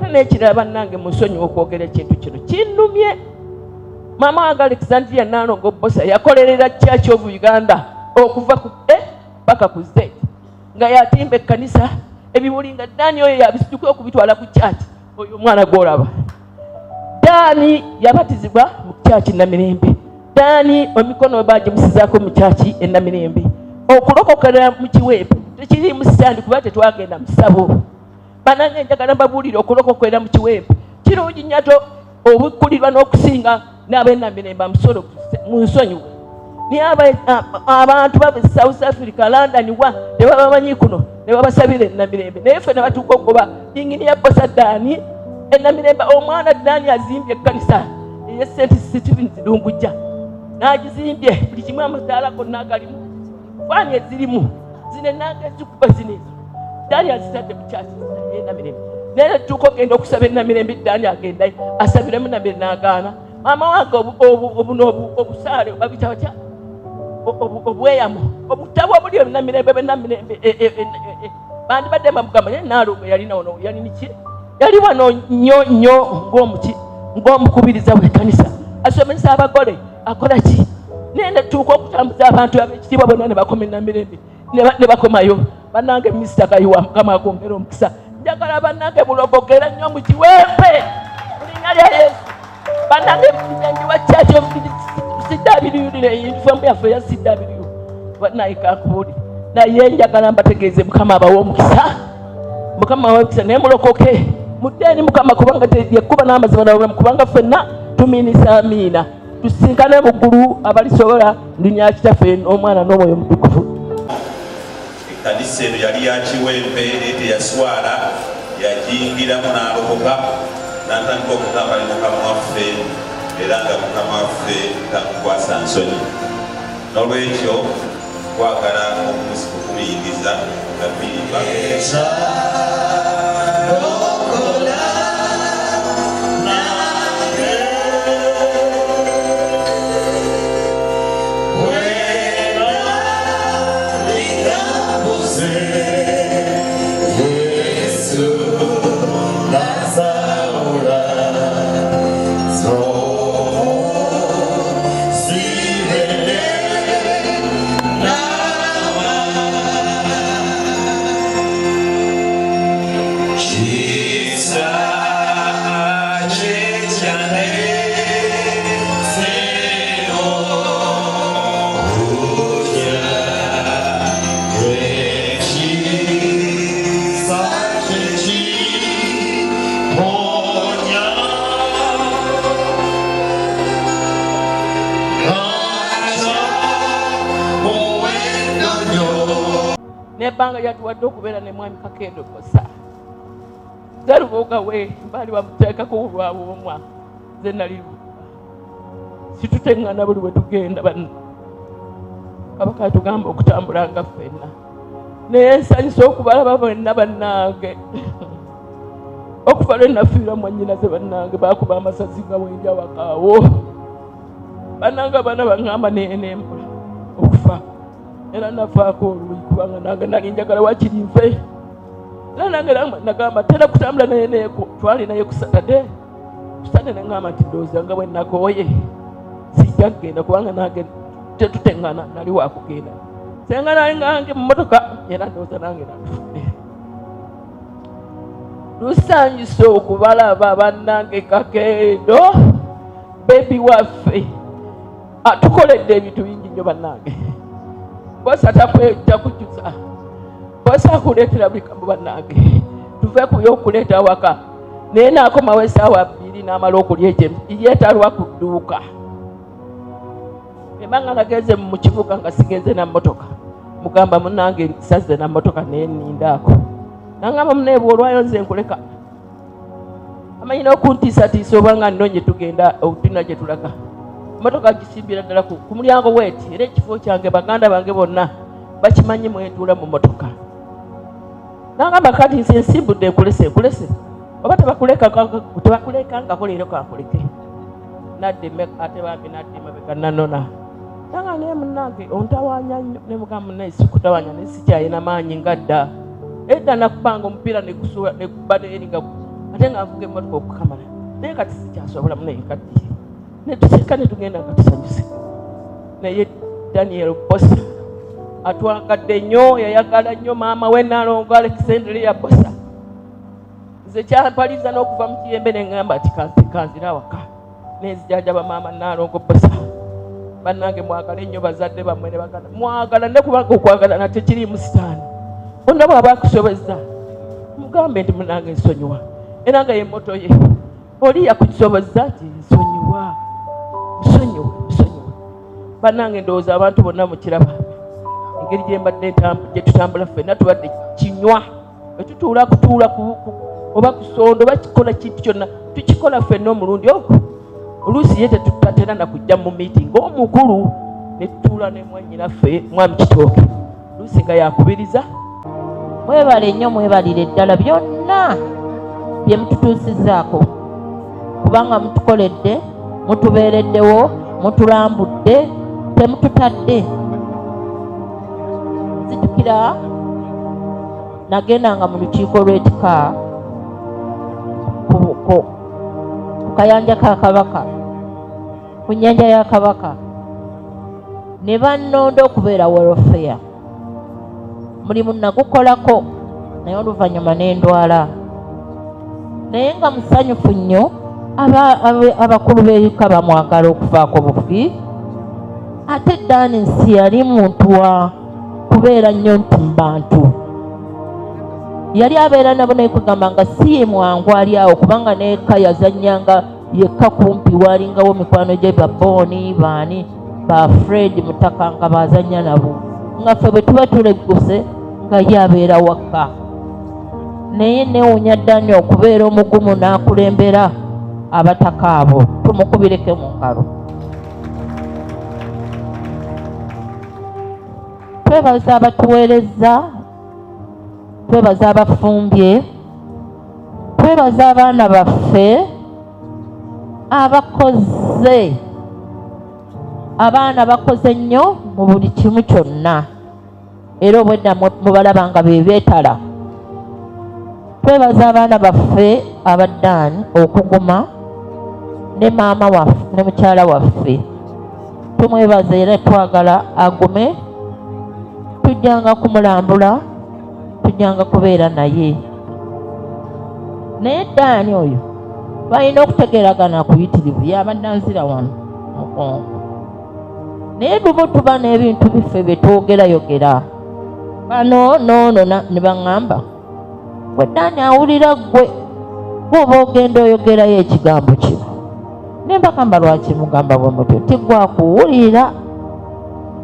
Ate n'ekirala bannange, munsonyiwe okwogera ekintu kino, kinnumye. Maama wange Alexandria Nalongo Bbosa yakolerera Church of Uganda okuva ku A paka ku Z, nga yatimba ekkanisa ebimuli, nga Dani oyo yabisituka okubitwala ku church. Oyo omwana gw'olaba Dani yabatizibwa mu church Namirembe. Dani emikono bagimusizaako mu church e Namirembe. Okulokokera mu Kiwempe tekiriimu sitaani, kuba tetwagenda mu ssabo. Banange, njagala mbabuulire, okulokokera mu Kiwempe kirungi nnyo, ate obikkulirwa n'okusinga n'ab'enamirembe. Amusolo mu nsonyiwe, naye abantu baba e South Africa, London, wa ne babamanyi kuno ne babasabira enamirembe, naye ffe ne batuuka okugoba Inginiya Bbosa Dani enamirembe. Omwana Dani azimbye ekkanisa eye St Stevens Lungujja, n'agizimbye buli kimu, amataala gonna agalimu, faani ezirimu, zino enanga ezikuba zino, ezo Dani azitadde mu kyaki enamirembe. Naye tuuka ogenda okusaba enamirembe, Dani agendayo asabiremu Namirembe, n'agaana. Maama wange, obuno obusaale babita batya, obweyamo, obutabo obuli enamirembe, benamirembe bandibadde bamugamba. Naye Naalongo yalina wano, yali niki, yali wano nnyo nnyo ng'omuki, ng'omukubiriza w'ekkanisa, asomesa abagole, akola ki, naye netuuka okutambuza abantu ab'ekitiibwa bonna ne bakoma enamirembe ne bakomayo. Bannange, Mr Kayiwa, Mukama akwongera omukisa. Njagala bannange mulokokera nnyo mu Kiwempe mu linnya lya Yesu. Bannange, ndi wa church of CW, uniform yaffe ya CW. Bannaye, kankubuulire, naye njagala mbategeeze, Mukama abawe omukisa, Mukama abawe omukisa. Naye mulokoke, mudde eri Mukama, kubanga yekkuba n'amazima nabulamu, kubanga ffenna tumiinisa amiina. Tusinkane mu ggulu abalisobola linnya Kitaffe n'Omwana n'Omwoyo Omutukuvu. Ekkanisa eno yali ya Kiwempe, naye teyaswala, yagiyingiramu n'alokoka, n'atandika okutambula ne Mukama waffe, era nga Mukama waffe tamukwasa nsonyi. N'olwekyo twagala okumuyingiza nga tuyimba. N'ebbanga lyatuwadde okubeera ne Mwami Kakendo Bbosa Zerubuuga, we baali bamuteekako olwabwomwa, nze nali situteŋŋana buli we tugenda. Banna Kabaka atugamba okutambula nga ffenna, naye nsanyusa okubalaba bwenna. Bannange, okuva lwe nafiirwa mwannyinaze, bannange, bakuba amasazi nga wendi awakaawo. Bannange, abaana baŋŋamba nenembula okufa, era nafaako oluyi, kubanga nange nali njagala wakiri nfe. Era nange nagamba tera kutambula naye neeko twali naye ku Saturday, ku Sunday neŋŋamba nti ndowooza nga bwe nakooye sijja kugenda, kubanga nange tetuteŋŋana, nali wakugenda senga nali ngange mu motoka, era ndowooza nange natufudde. Lusanyusa okubalaba bannange. Kakendo baby waffe atukoledde ebintu bingi nnyo bannange. Bosa takujjuza, bosa akuleetera buli kamu. Bannange, tuve ku byokuleeta awaka, naye naakomawo esaawa 2 n'amala okulya ekyo yeetalwa ku dduuka. Eba nga nagenze mu kibuga nga sigenze na mmotoka, mugamba, "Munange, sazze na mmotoka, naye nnindaako." Nangamba, "Muneebwa olwayo nze nkuleka." Amanyi n'okuntiisatiisa oba nga nnonye tugenda tulina gye tulaga, mmotoka gisimbira ddala ku mulyango weeti, era ekifo kyange baganda bange bonna bakimanyi mwentuula mu mmotoka. Nangamba, "Kati nze nsimbudde, nkulese, nkulese oba tebakulekangako, leero kankuleke." Nadda ate bambi nadda emabega nanona nanga, "Naye munnange ontawaanya nnyo." Ne mugamba, "Munnaye, sikutawaanya, naye sikyalina maanyi nga dda. Edda nakubanga omupiira negusuula nekuba eri nga Ate nga nvuga emmotoka okukamala. Naye kati sikyasobola munaye nkaddiye. Ne tuseka ne tugenda nga tusanyuse. Naye Daniel Bbosa atwagadde nnyo, yayagala nnyo maama we Nnalongo Alexandria Bbosa. Nze kyampaliza n'okuva mu Kiyembe ne ŋŋamba nti kanzire awaka. Nenzijjanjaba maama Nnalongo Bbosa. Bannange mwagale nnyo bazadde bammwe ne baganda. Mwagala ne kubanga okwagalana tekiriimu sitaani. Bonna bw'aba akusobezza mugambe nti munnange nsonyiwa. Era nga ye moto ye. Oli yakusobozza nti nsonyiwa. Nsonyiwa, nsonyiwa. Bannange ndowooza abantu bonna mukiraba. Engeri gye mbadde gye tutambula ffenna tubadde kinywa. Bwe tutuula kutuula oba kusonda oba kikola kintu kyonna tukikola ffenna omulundi ogwo. Oluusi ye tetutatera na kujja mu meeting omukulu ne tutuula ne mwannyinaffe Mwami Kitooke. Oluusi nga yakubiriza. Mwebale nnyo, mwebalire ddala byonna bye mututuusizzaako, kubanga mutukoledde, mutubeereddewo, mutulambudde, temututadde. Nzijukira nagendanga mu lukiiko lw'ekika ku kayanja ka Kabaka, ku nnyanja ya Kabaka, ne bannonda okubeera welfare. Mulimu nagukolako naye oluvannyuma ne ndwala. Naye nga musanyufu nnyo, abakulu b'ebika bamwagala okuvaako bufi. Ate Dani nsi yali muntu wa kubeera nnyo nti mu bantu. Yali abeera nabo naye kugamba nga si ye mwangu ali awo, kubanga n'eka yazannyanga yekka kumpi, waalingawo mikwano gye ba Booni, baani, ba Fred Mutaka nga bazannya nabo. Nga ffe bwe tuba tulegguse nga ye abeera waka. Naye neewuunya Dani okubeera omugumu n'akulembera abataka abo. Tumukubireko mu ngalo. Twebaza abatuweerezza, twebaza abafumbye, twebaza abaana baffe abakoze. Abaana bakoze nnyo mu buli kimu kyonna, era obwedda mubalaba nga be beetala. Twebaza abaana baffe aba Dan okuguma ne maama waffe ne mukyala waffe. Tumwebaza era twagala agume, tujjanga kumulambula, tujjanga kubeera naye. Naye Dan oyo balina okutegeeragana kuyitirivu, yabadde anzira wano mugongo. Naye lumu tuba n'ebintu biffe bye twogerayogera bano n'ono ne baŋŋamba, gwe Dani awulira ggwe bw'oba ogenda oyogerayo ekigambo kino. Ne mbagamba lwaki mugamba bwe mutyo, tigwakuwulira.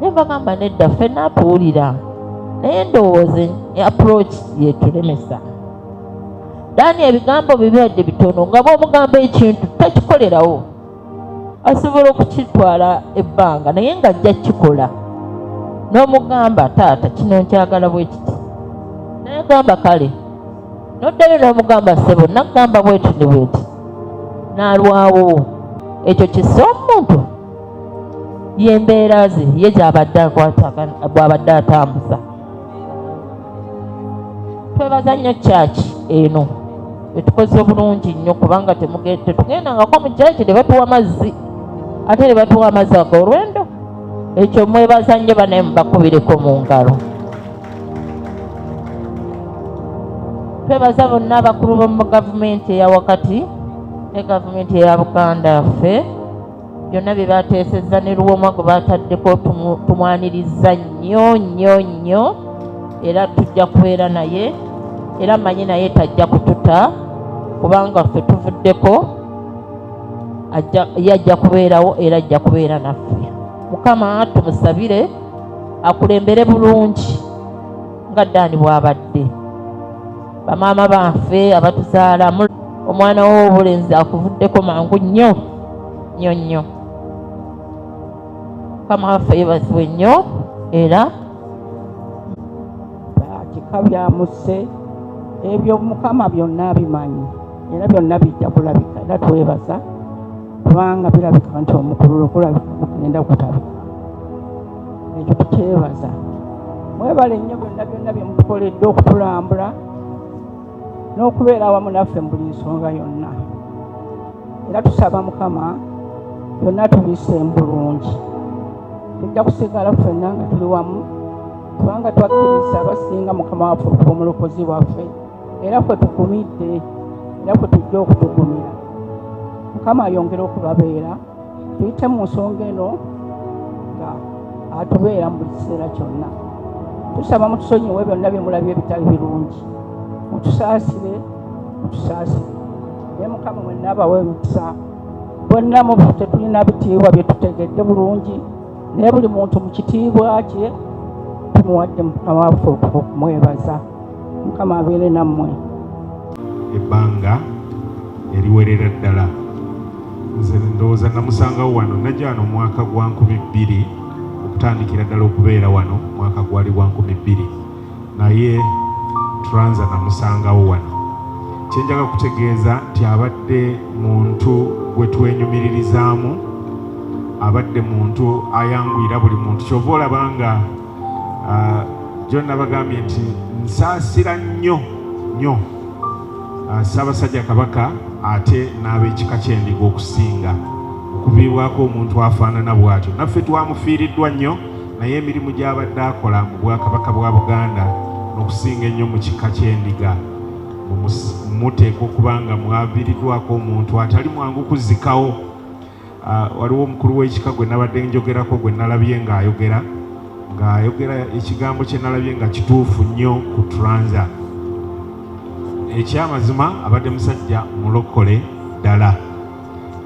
Ne mbagamba nedda, ffenna atuwulira, naye ndowooza approach yetulemesa. Dani ebigambo bibadde bitono, nga bw'omugamba ekintu takikolerawo, asobola okukitwala ebbanga naye ng'ajja kukikola. N'omugamba taata kino nkyagala bwe kiti, naye gamba kale, n'oddayo n'omugamba ssebo nagamba bweti ne bweti, n'alwawo. Ekyo kissa omuntu y'embeera ze ye gy'abadde akwatagana, bw'abadde atambuza. Twebaza nnyo church eno etukoze obulungi nnyo, kubanga tetugendangako mu church ne batuwa mazzi, ate ne batuwa amazzi ag'olwendo. Ekyo mwebaza nnyo bannaye, mubakubireko mu ngalo. Twebaza bonna abakulu b'omu gavumenti eya wakati ne gavumenti eya Buganda yaffe, byonna bye bateesezza ne Luwomwa gwe bataddeko tumwaniriza nnyo nnyo nnyo, era tujja kubeera naye, era mmanyi naye tajja kututa kubanga ffe tuvuddeko, ye ajja kubeerawo era ajja kubeera naffe. Mukama tumusabire akulembere bulungi nga Dani bw'abadde. Bamaama baffe abatuzaala, omwana w'obulenzi akuvuddeko mangu nnyo nnyo nnyo. Mukama waffe yeebazibwe nnyo. Era kika byamusse ebyo Mukama byonna abimanyi, era byonna bijja kulabika. Era twebaza kubanga birabika nti omukululo gulabika gugenda kutabika, ekyo tukyebaza. Mwebale nnyo byonna byonna bye mutukoledde okutulambula. n'okubeera awamu naffe mu buli nsonga yonna. Era tusaba Mukama byonna tubiseemu bulungi. Tujja kusigala ffenna nga tuli wamu kubanga twakkiriza abasinga Mukama waffe okuba omulokozi waffe, era kwe tugumidde era kwe tujja okutugumira. Mukama ayongere okubabeera, tuyite mu nsonga eno nga atubeera mu buli kiseera kyonna. Tusaba mutusonyiwe byonna bye mulabye ebitali birungi, mutusaasire, mutusaasire. Naye Mukama mwenna abawe emikisa. Bonna mu tetulina bitiibwa bye tutegedde bulungi, naye buli muntu mu kitiibwa kye tumuwadde Mukama waffe okumwebaza. Mukama abeere nammwe. Ebbanga eriwerera ddala nze ndowooza namusangawo wano, najja wano omwaka gwa 2000, okutandikira ddala okubeera wano mwaka gwali gwa 2000, naye Transa namusangawo wano. Kyenjaga kutegeeza nti abadde muntu gwe twenyumiririzaamu, abadde muntu ayanguyira buli muntu. Kyova olaba nga John nabagambye nti nsaasira nnyo nnyo Ssaabasajja Kabaka ate n'ab'ekika ky'Endiga okusinga okuviibwako omuntu afaanana bw'atyo. Naffe twamufiiriddwa nnyo, naye emirimu gy'abadde akola mu Bwakabaka bwa Buganda n'okusinga ennyo mu kika ky'Endiga muteekwa okuba nga mwaviiriddwako omuntu atali mwangu kuzikawo. Waliwo omukulu w'ekika gwe nabadde njogerako gwe nalabye ng'ayogera ekigambo kye nalabye nga kituufu nnyo ku Transa. Ekyamazima abadde musajja mulokole ddala,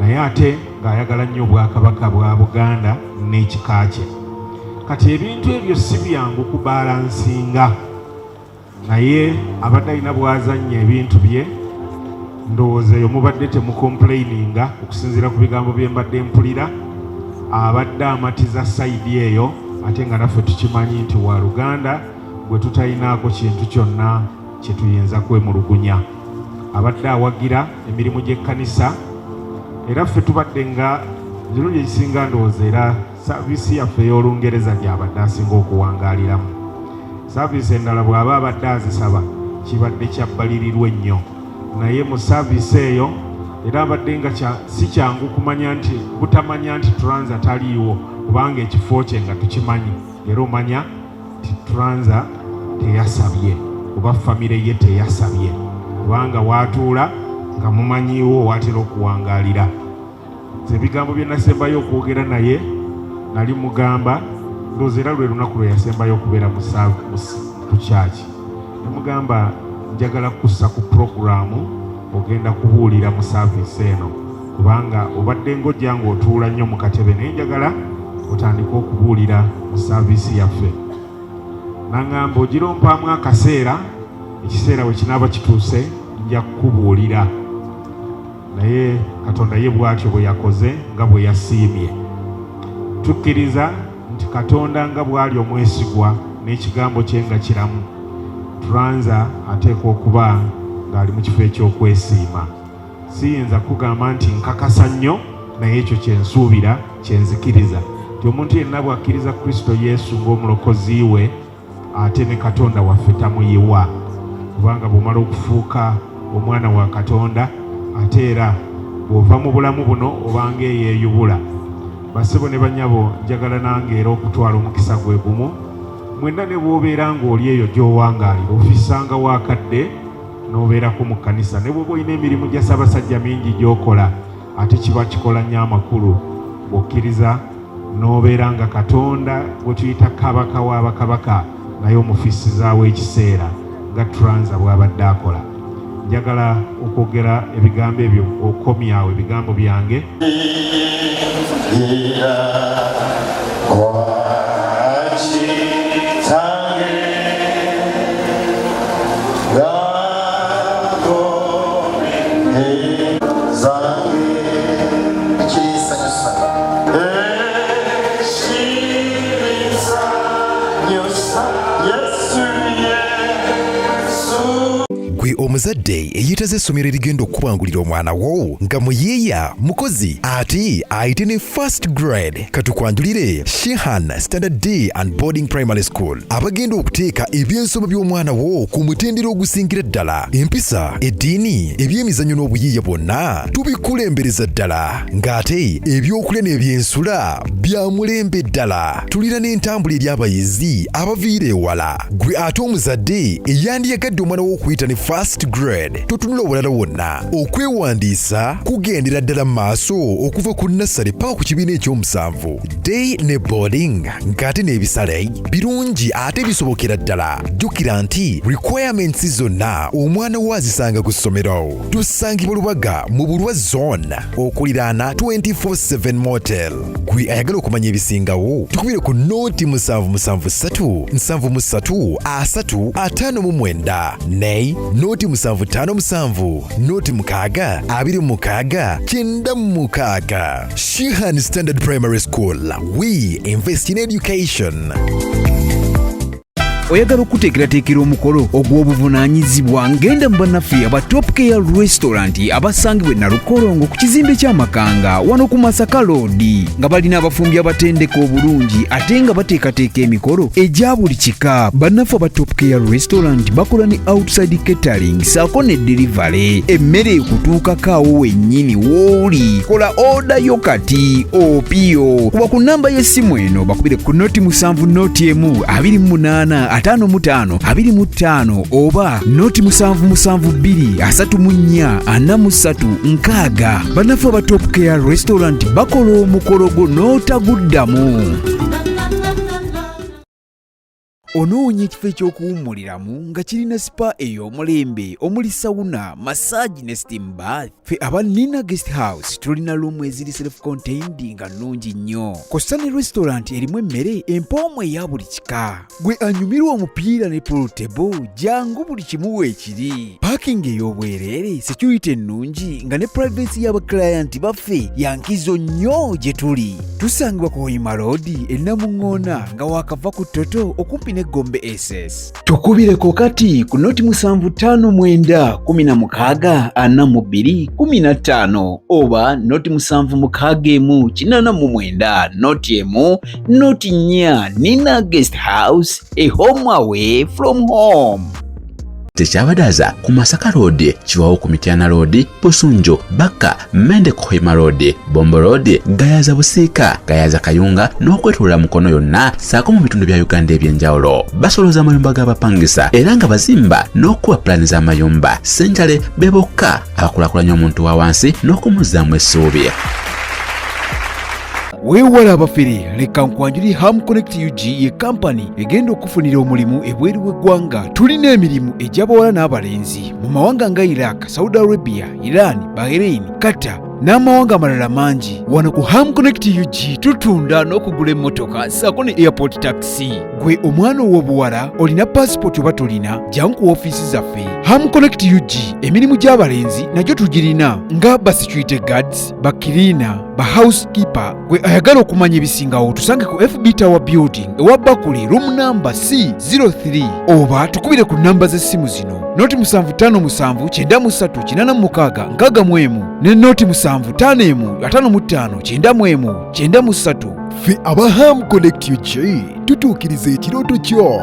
naye ate ng'ayagala nnyo Obwakabaka bwa Buganda n'ekika kye. Kati ebintu ebyo si byangu kubalansinga, naye abadde alina bw'azannya ebintu bye. Ndowooza eyo mubadde temukomplaininga okusinziira ku bigambo bye mbadde mpulira. Abadde amatiza sayidi eyo, ate nga naffe tukimanyi nti wa Luganda gwe tutalinaako kintu kyonna kye tuyinza kwemulugunya. Abadde awagira emirimu gy'ekkanisa, era ffe tubadde nga emirundi egisinga ndowooza era saaviisi yaffe ey'Olungereza gy'abadde asinga okuwangaaliramu. Saaviisi endala bw'aba abadde azisaba kibadde kya bbalirirwe nnyo, naye mu saaviisi eyo era abadde nga si kyangu kumanya nti butamanya nti Transa taliiwo, kubanga ekifo kye nga tukimanyi, era omanya nti Transa teyasabye oba famire ye teyasabye, kubanga waatuula nga mumanyiiwo waatera okuwangaalira. Ebigambo bye nasembayo okwogera naye nali mugamba, ndowooza era lwe lunaku lwe yasembayo okubeera ku kyaki, namugamba njagala kussa ku puroguraamu, ogenda kubuulira mu saaviisi eno, kubanga obadde ng'ojja ng'otuula nnyo mu katebe, naye njagala otandike okubuulira mu saaviisi yaffe. Nangamba ogira ompaamu akaseera, ekiseera bwe kinaaba kituuse nja kukubuulira. Naye Katonda ye bw'atyo bwe yakoze nga bwe yasiimye. Tukkiriza nti Katonda nga bw'ali omwesigwa n'ekigambo kye nga kiramu, Transa ateekwa okuba ng'ali mu kifo eky'okwesiima. Siyinza kugamba nti nkakasa nnyo, naye ekyo kye nsuubira, kye nzikiriza nti omuntu yenna bw'akkiriza Kristo Yesu ng'omulokozi we, ate ne Katonda waffe tamuyiwa, kubanga bw'omala okufuuka omwana wa Katonda, ate era bw'ova mu bulamu buno obanga eyeeyubula. Bassebo ne bannyabo, njagala nange era okutwala omukisa gwe gumu mwenna, ne bw'obeera ng'oli eyo gy'owangaalira, ofissangawo akadde n'obeerako mu kkanisa, ne bw'oba olina emirimu gya Ssaabasajja mingi gy'okola, ate kiba kikola nnyo amakulu bw'okkiriza n'obeera nga Katonda gwe tuyita Kabaka w'abakabaka naye omufissizaawo ekiseera nga Transa bw'abadde akola. Njagala okwogera ebigambo ebyo okomyawo ebigambo byange. Gwe omuzadde. Omuzadde eyeetaze essomero erigenda okukubangulira omwana wo nga muyiiya, mukozi ate ayite ne first grade, katukwanjulire Shihan Standard Day and Boarding Primary School abagenda okuteeka ebyensoma by'omwana wo ku mutendera ogusingira ddala. Empisa, eddiini, ebyemizannyo n'obuyiiya bwonna tubikulembereza ddala, ng'ate ebyokulya n'ebyensula bya mulembe ddala. Tulina n'entambula eri abayizi abaviira ewala. Gwe ate omuzadde eyandiyagadde omwana wo okuyita ne first grade, totunula walala wonna. Okwewandiisa kugendera ddala mu maaso okuva ku nursery paka ku kibiina ekyomusanvu, day ne boarding, ng'ate n'ebisale birungi ate bisobokera ddala. Jjukira nti requirements zonna omwana wo azisanga ku ssomero. Tusangibwa Lubaga mu Bulwa Zone okuliraana 24/7 Motel. Gwe ayagala okumanya ebisingawo, tukubire ku noti 773 73 3 59 ne noti 757 noti 6 26 96. Shihan Standard Primary School, we invest in education. Oyagala okuteekerateekera omukolo ogw'obuvunaanyizibwa? Ngenda mu bannaffe aba Top Care Restaurant abasangibwa e Nalukolongo ku kizimbe ky'Amakanga wano ku Masaka Road, nga balina abafumbi abatendeka obulungi ate nga bateekateeka emikolo egya buli kika. Bannaffe aba Top Care Restaurant bakola ne outside catering saako ne delivery, emmere ekutuukako awo wennyini w'oli. Kola order yo kati opiyo kuba ku namba y'essimu eno, bakubire ku noti 7 noti 1 28 55 25 oba noti 772 34 43 60. Bannaffe aba Top Care Restaurant bakola omukolo gwo n'otaguddamu. Onoonya ekifo eky'okuwummuliramu nga kirina spa ey'omulembe omuli sauna, massage ne steam bath? Ffe aba Nina Guest House tulina room eziri self contained nga nnungi nnyo, kw'ossa ne restaurant erimu emmere empoomu eya buli kika. Gwe anyumirwa omupiira ne pool table, jangu, buli kimu weekiri. Parking ey'obwereere, security ennungi nga ne privacy y'abaclient baffe yankizo nnyo gye tuli. Tusangibwa ku Hoima Road e Namuŋŋoona nga waakava ku Toto okumpi ne Gombe SS. Tukubireko kati ku noti 759 16 42 15 oba noti 761 89 noti 1 noti 4. Nina Guest House, a home away from home. Tekyabadaza ku Masaka Road, Kiwawo ku Mityana Road, Busunju, Bakka, Mende ku Hoima Road, Bombo Road, Gayaza, Busiika, Gayaza, Kayunga n'okwetolola Mukono yonna ssaako mu bitundu bya Uganda eby'enjawulo. Basolooza amayumba g'abapangisa era nga bazimba n'okuba pulaani z'amayumba. Senjale be bokka abakulaakulanya omuntu wa wansi n'okumuzzaamu essuubi. Weewala abafere, leka nkwanjuli Ham Connect UG, ye kampani egenda okufunira omulimu ebweru w'eggwanga. Tulina emirimu egy'abawala n'abalenzi mu mawanga nga Iraq, Saudi Arabia, Iran, Bahrain, Qatar n'amawanga amalala mangi. Wano ku Ham Connect UG tutunda n'okugula emmotoka ssaako ne airport taxi. Gwe omwana ow'obuwala olina pasipoti oba tolina, jangu ku ofiisi zaffe Ham Connect UG. Emirimu gy'abalenzi nagyo tugirina nga ba security guards, ba cleaner, ba housekeeper. Gwe ayagala okumanya ebisingawo, tusange ku FB Tower Building ewa Bakuli, room number C03, oba tukubire ku namba z'essimu zino: noti 757 93 86 61 ne noti 751 55 91 93. Ffe aba Ham Connect UG tutuukiriza ekirooto kyo.